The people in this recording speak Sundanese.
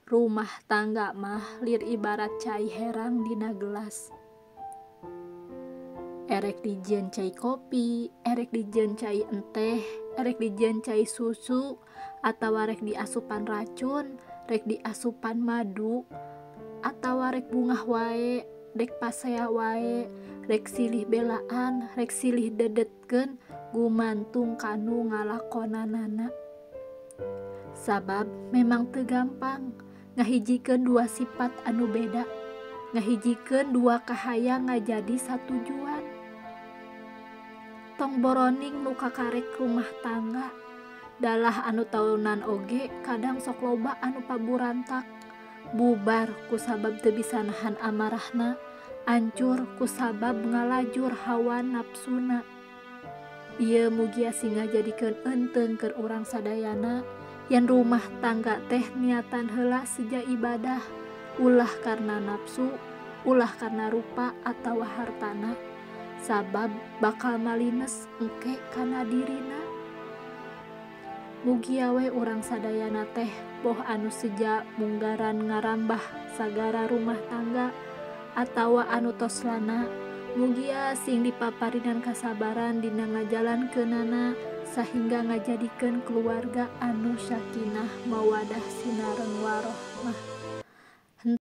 Rumah tangga mah lir ibarat cai herang dina gelas. Erek dijieun cai kopi, erek dijieun cai enteh, erek dijieun cai susu, atawa rek diasupan racun, rek diasupan madu, atawa rek bungah wae, rek pasea wae, rek silih belaan, rek silih dedetkeun, gumantung kanu ngalakonanana. Sabab memang teu gampang ngahijikeun dua sifat anu beda, ngahijikeun dua kahayang ngajadi satujuan. Tong boroning nu kakarek rumah tangga, dalah anu taunan oge kadang sok loba anu paburantak, bubar kusabab teu bisa nahan amarahna, ancur kusabab ngalajur hawa nafsuna. Ieu mugia sing ngajadikeun eunteung keur urang sadayana, yen rumah tangga teh niatan heula seja ibadah, ulah karena nafsu, ulah karena rupa atawa hartana, sabab bakal malines engke kana dirina. Mugia we urang sadayana teh boh anu seja munggaran ngarambah sagara rumah tangga atawa anu tos lana, mugia sing dipaparinan kasabaran dina ngajalankeunana sahingga ngajadikeun keluarga anu sakinah mawadah sinareng warohmah.